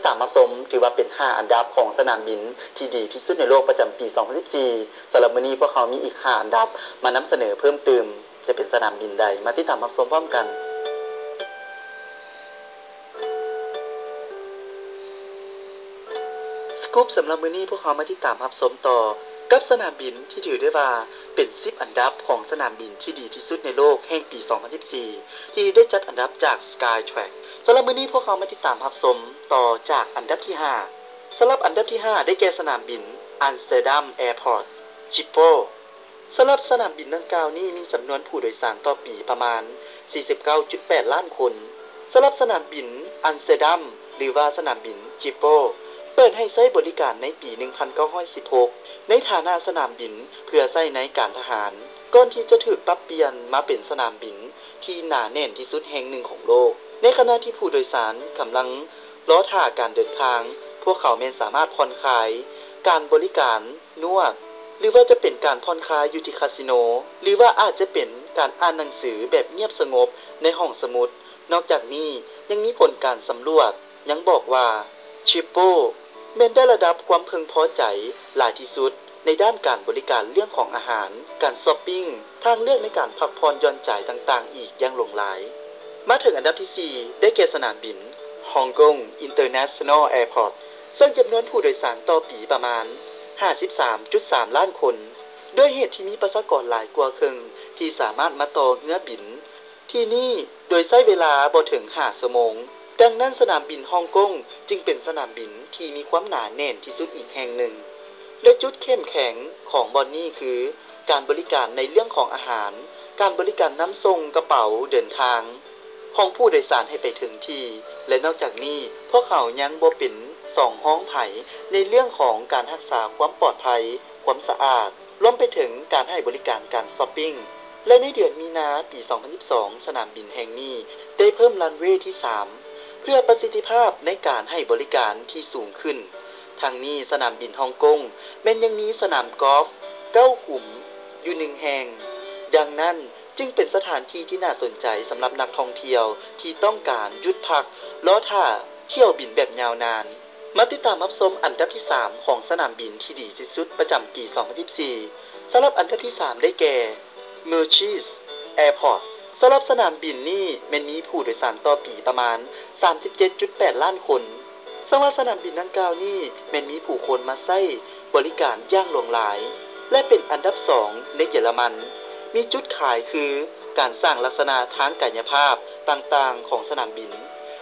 ຕາມຮັບຊົມ ຖືວ່າເປັນຫ້າອັນດັບຂອງສະໜາມບິນທີ່ດີທີ່ສຸດໃນໂລກປະຈຳປີສອງພັນສິບສີ່. ສຳລັບມື້ນີ້ພວກເຮົາມີອີກຫ້າອັນດັບມານຳສະເໜີເພີ່ມຕື່ມ ຈະເປັນສະໜາມບິນໃດ ມາຕິດຕາມຮັບຊົມພ້ອມກັນ. ສະກຸບສຳລັບມື້ນີ້ ພວກເຮົາມາຕິດຕາມຮັບຊົມຕໍ່ກັບສະໜາມບິນທີ່ຖືໄດ້ວ່າເປັນສິບອັນດັບຂອງສະໜາມບິນທີ່ດີທີ່ສຸດໃນໂລກແຫ່ງປີສອງພັນສິບສີ່ ທີ່ໄດ້ຈັດອັນດັບຈາກ Skytrax. ສຳລັບມື້ນີ້ພວກເຮົາມາຕິດຕາມຮັບຊົມຕໍ່ຈາກອັນດັບທີຫ້າ. ສຳລັບອັນດັບທີຫ້າ ໄດ້ແກ່ສະໜາມບິນ Amsterdam Airport Schiphol. ສຳລັບສະໜາມບິນດັ່ງກ່າວນີ້ມີຈຳນວນຜູ້ໂດຍສານຕໍ່ປີປະມານສີ່ສິບເກົ້າຈຸດແປດລ້ານຄົນ. ສຳລັບສະໜາມບິນອັມສະເຕີດຳ ຫຼືວ່າສະໜາມບິນ Schiphol ເປີດໃຫ້ໃຊ້ບໍລິການໃນປີໜຶ່ງພັນເກົ້າຮ້ອຍສິບຫົກ ໃນຖານະສະໜາມບິນເພື່ອໃຊ້ໃນການທະຫານ ກ່ອນທີ່ຈະຖືກປັບປ່ຽນມາເປັນສະໜາມບິນທີ່ໜາແໜ້ນທີ່ສຸດແຫ່ງໜຶ່ງຂອງໂລກ. ໃນຂະນະທີ່ຜູ້ໂດຍສານກຳລັງລໍຖ້າການເດີນທາງ, ພວກເຂົາແມ່ນສາມາດຜ່ອນຄາຍການບໍລິການ ນວດ ຫຼືວ່າຈະເປັນການຜ່ອນຄາຍຢູ່ທີ່ຄາສິໂນ ຫຼືວ່າອາດຈະເປັນການອ່ານໜັງສືແບບງຽບສະຫງົບໃນຫ້ອງສະໝຸດ. ນອກຈາກນີ້ຍັງມີຜົນການສຳຫຼວດຍັງບອກວ່າ Schiphol ແມ່ນໄດ້ລະດັບຄວາມເພິ່ງພໍໃຈຫຼາຍທີ່ສຸດໃນດ້ານການບໍລິການເລື່ອງຂອງອາຫານ, ການຊັອບປິງ, ທາງເລືອກໃນການພັກຜ່ອນຢ່ອນໃຈຕ່າງໆອີກຢ່າງຫຼວງຫຼາຍ. ມາເຖິງອັນດັບທີສີ່ ໄດ້ແກ່ສະໜາມບິນ Hong Kong International Airport ເຊິ່ງຈຳນວນຜູ້ໂດຍສານຕໍ່ປີປະມານຫ້າສິບສາມຈຸດສາມລ້ານຄົນ ດ້ວຍເຫດທີ່ມີປະຊາກອນຫຼາຍກວ່າເຄິ່ງທີ່ສາມາດມາຕໍ່ເຮືອບິນທີ່ນີ້ໂດຍໃຊ້ເວລາບໍ່ເຖິງຫ້າຊົ່ວໂມງ. ດັ່ງນັ້ນ ສະໜາມບິນຮ່ອງກົງຈຶ່ງເປັນສະໜາມບິນທີ່ມີຄວາມໜາແໜ້ນທີ່ສຸດອີກແຫ່ງໜຶ່ງ ແລະ ຈຸດເຂັ້ມແຂງຂອງບ່ອນນີ້ຄື ການບໍລິການໃນເລື່ອງຂອງອາຫານ, ການບໍລິການນຳສົ່ງກະເປົາເດີນທາງຂອງຜູ້ໂດຍສານໃຫ້ໄປເຖິງທີ່ ແລະ ນອກຈາກນີ້ ພວກເຂົາຍັງບໍ່ເປັນສອງຮອງໃຜໃນເລື່ອງຂອງການຮັກສາຄວາມປອດໄພ, ຄວາມສະອາດ, ລວມໄປເຖິງການໃຫ້ບໍລິການການຊັອບປິງ. ແລະ ໃນເດືອນມີນາປີສອງພັນສິບສອງ ສະໜາມບິນແຫ່ງນີ້ໄດ້ເພີ່ມຣັນເວທີສາມ ເພື່ອປະສິດທິພາບໃນການໃຫ້ບໍລິການທີ່ສູງຂຶ້ນ. ທັງນີ້ ສະໜາມບິນຮ່ອງກົງແມ່ນຍັງມີສະໜາມກອຟເກົ້າຂຸມຢູ່ໜຶ່ງແຫ່ງ. ດັ່ງນັ້ນ ຈຶ່ງເປັນສະຖານທີ່ທີ່ໜ້າສົນໃຈສຳລັບນັກທ່ອງທ່ຽວທີ່ຕ້ອງການຢຸດພັກລໍຖ້າຖ້ຽວບິນແບບຍາວນານ. ມາຕິດຕາມຮັບຊົມອັນດັບທີສາມຂອງສະໜາມບິນທີ່ດີທີ່ສຸດປະຈຳປີສອງພັນສິບສີ່. ສຳລັບອັນດັບທີສາມໄດ້ແກ່ Munich Airport. ສຳລັບສະໜາມບິນນີ້ແມ່ນມີຜູ້ໂດຍສານຕໍ່ປີປະມານສາມສິບເຈັດຈຸດແປດລ້ານຄົນ. ເຊິ່ງວ່າສະໜາມບິນດັ່ງກ່າວນີ້ແມ່ນມີຜູ້ຄົນມາໃຊ້ບໍລິການຢ່າງຫຼວງຫຼາຍ ແລະ ເປັນອັນດັບສອງໃນເຢຍລະມັນ. ມີຈຸດຂາຍຄືການສ້າງລັກສະນະທາງກາຍະພາບຕ່າງໆຂອງສະໜາມບິນ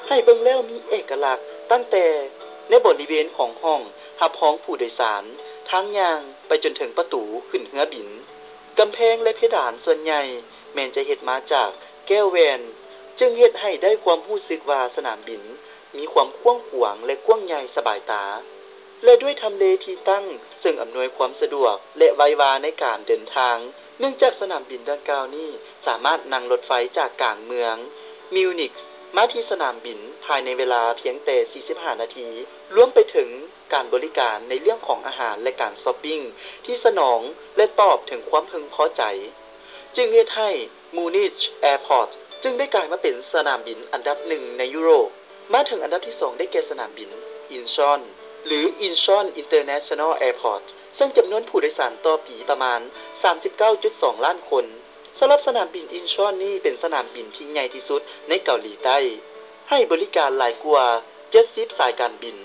ໃຫ້ເບິ່ງແລ້ວມີເອກະລັກຕັ້ງແຕ່ໃນບໍລິເວນຂອງຫ້ອງຮັບຮອງຜູ້ໂດຍສານ, ທາງຍ່າງໄປຈົນເຖິງປະຕູຂຶ້ນເຮືອບິນ. ກຳແພງ ແລະ ເພດານສ່ວນໃຫຍ່ແມ່ນຈະເຮັດມາຈາກແກ້ວແວ່ນ ຈຶ່ງເຮັດໃຫ້ໄດ້ຄວາມຮູ້ສຶກວ່າສະໜາມບິນມີຄວາມກວ້າງຂວາງ ແລະ ກວ້າງໃຫຍ່ສະບາຍຕາ ແລະ ດ້ວຍທຳເລທີ່ຕັ້ງເຊິ່ງອຳນວຍຄວາມສະດວກ ແລະ ໄວວາໃນການເດີນທາງ ເນື່ອງຈາກສະໜາມບິນດັ່ງກ່າວນີ້ສາມາດນັ່ງລົດໄຟຈາກກາງເມືອງ Munich ມາທີ່ສະໜາມບິນພາຍໃນເວລາພຽງແຕ່ສີ່ສິບຫ້ານາທີ, ລວມໄປເຖິງການບໍລິການໃນເລື່ອງຂອງອາຫານ ແລະ ການຊັອບປິງທີ່ສະໜອງ ແລະ ຕອບເຖິງຄວາມເພິ່ງພໍໃຈ ຈຶ່ງເຮັດໃຫ້ Munich Airport ຈຶ່ງໄດ້ກາຍມາເປັນສະໜາມບິນອັນດັບໜຶ່ງໃນຢູໂຣບ. ມາເຖິງອັນດັບທີສອງໄດ້ແກ່ສະໜາມບິນ Incheon ຫຼື Incheon International Airport ເຊິ່ງຈຳນວນຜູ້ໂດຍສານຕໍ່ປີປະມານສາມສິບເກົ້າຈຸດສອງລ້ານຄົນ. ສຳລັບສະໜາມບິນ Incheon ນີ້ເປັນສະໜາມບິນທີ່ໃຫຍ່ທີ່ສຸດໃນເກົາຫຼີໃຕ້, ໃຫ້ບໍລິການຫຼາຍກວ່າເຈັດສິບສາຍການບິນ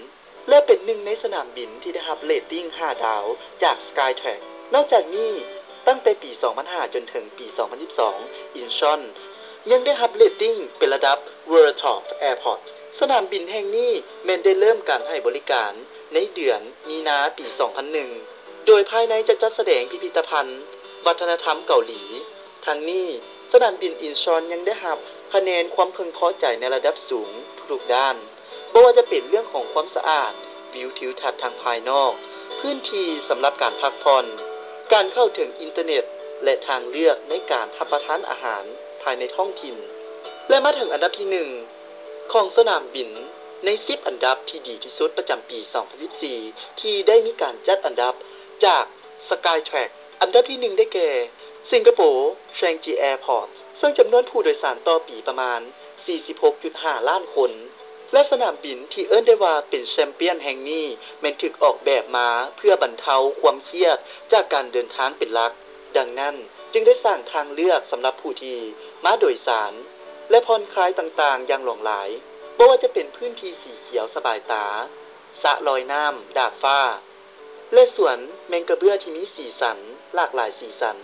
ແລະ ເປັນໜຶ່ງໃນສະໜາມບິນທີ່ໄດ້ຮັບເຣດຕິງຫ້າດາວຈາກ Skytrax. ນອກຈາກນີ້, ຕັ້ງແຕ່ປີສອງພັນຫ້າຈົນເຖິງປີສອງພັນສິບສອງ Incheon ຍັງໄດ້ຮັບເຣດຕິງເປັນລະດັບ World Top Airport. ສະໜາມບິນແຫ່ງນີ້ແມ່ນໄດ້ເລີ່ມການໃຫ້ບໍລິການໃນເດືອນມີນາປີສອງພັນໜຶ່ງ ໂດຍພາຍໃນຈະຈັດສະແດງພິພິທະພັນວັດທະນະທຳເກົາຫຼີ. ທັງນີ້, ສະໜາມບິນ Incheon ຍັງໄດ້ຮັບຄະແນນຄວາມເພິ່ງພໍໃຈໃນລະດັບສູງທຸກໆດ້ານ, ບໍ່ວ່າຈະເປັນເລື່ອງຂອງຄວາມສະອາດ, ວິວທິວທັດທາງພາຍນອກ, ພື້ນທີ່ສຳລັບການພັກຜ່ອນ, ການເຂົ້າເຖິງອິນເຕີເນັດ ແລະ ທາງເລືອກໃນການຮັບປະທານອາຫານພາຍໃນທ້ອງຖິ່ນ. ແລະ ມາເຖິງອັນດັບທີໜຶ່ງຂອງສະໜາມບິນໃນສິບອັນດັບທີ່ດີທີ່ສຸດປະຈຳປີສອງພັນສິບສີ່ ທີ່ໄດ້ມີການຈັດອັນດັບຈາກ Skytrax. ອັນດັບທີໜຶ່ງໄດ້ແກ່ ສິງກະໂປ Changi Airport ເຊິ່ງຈຳນວນຜູ້ໂດຍສານຕໍ່ປີປະມານສີ່ສິບຫົກຈຸດຫ້າລ້ານຄົນ. ແລະ ສະໜາມບິນທີ່ເອີ້ນໄດ້ວ່າເປັນແຊມປຽນແຫ່ງນີ້ ແມ່ນຖືກອອກແບບມາເພື່ອບັນເທົາຄວາມຄຽດຈາກການເດີນທາງເປັນຫຼັກ. ດັ່ງນັ້ນ, ຈຶ່ງໄດ້ສ້າງທາງເລືອກສຳລັບຜູ້ທີ່ມາໂດຍສານ ແລະ ຜ່ອນຄາຍຕ່າງໆຢ່າງຫຼວງຫຼາຍ, ບໍ່ວ່າຈະເປັນພື້ນທີ່ສີຂຽວສະບາຍຕາ, ສະລອຍນ້ຳ, ດາດຟ້າ ແລະ ສວນແມງກະເບື້ອທີ່ມີສີສັນຫຼາກຫຼາຍສີສັນ.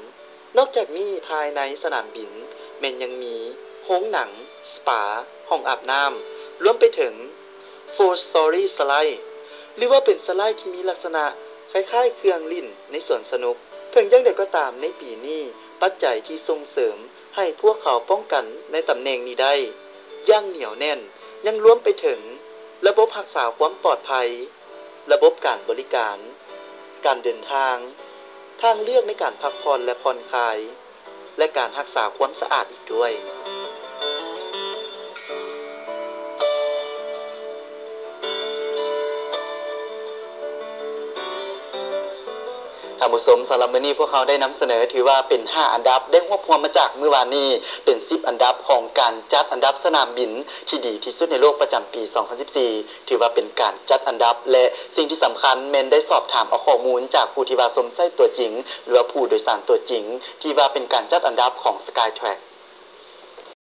ນອກຈາກນີ້, ພາຍໃນສະໜາມບິນແມ່ນຍັງມີໂຮງໜັງ, ສະປາ, ຫ້ອງອາບນ້ຳ, ລວມໄປເຖິງ Four Story Slide ຫຼືວ່າເປັນສະໄລທີ່ມີລັກສະນະຄ້າຍໆເຄື່ອງຫຼິ້ນໃນສວນສະໜຸກ. ເຖິງຢ່າງໃດກໍຕາມ, ໃນປີນີ້, ປັດໄຈທີ່ສົ່ງເສີມໃຫ້ພວກເຂົາປ້ອງກັນໃນຕຳແໜ່ງນີ້ໄດ້ຢ່າງໜຽວແໜ້ນ ຍັງລວມໄປເຖິງລະບົບຮັກສາຄວາມປອດໄພ, ລະບົບການບໍລິການ, ການເດີນທາງ, ທາງເລືອກໃນການພັກຜ່ອນ ແລະ ຜ່ອນຄາຍ ແລະ ການຮັກສາຄວາມສະອາດອີກດ້ວຍ. ທ່ານຜູ້ຊົມ, ສຳລັບມື້ນີ້ພວກເຮົາໄດ້ນຳສະເໜີ ຖືວ່າເປັນຫ້າອັນດັບ ໄດ້ຮວບຮວມມາຈາກມື້ວານນີ້ ເປັນສິບອັນດັບຂອງການຈັດອັນດັບສະໜາມບິນທີ່ດີທີ່ສຸດໃນໂລກປະຈຳປີສອງພັນສິບສີ່ ຖືວ່າເປັນການຈັດອັນດັບ ແລະ ສິ່ງທີ່ສຳຄັນແມ່ນໄດ້ສອບຖາມເອົາຂໍ້ມູນຈາກຜູ້ທີ່ວ່າຊົມໃຊ້ຕົວຈິງ ຫຼືວ່າຜູ້ໂດຍສານຕົວຈິງ ທີ່ວ່າເປັນການຈັດອັນດັບຂອງ Skytrax.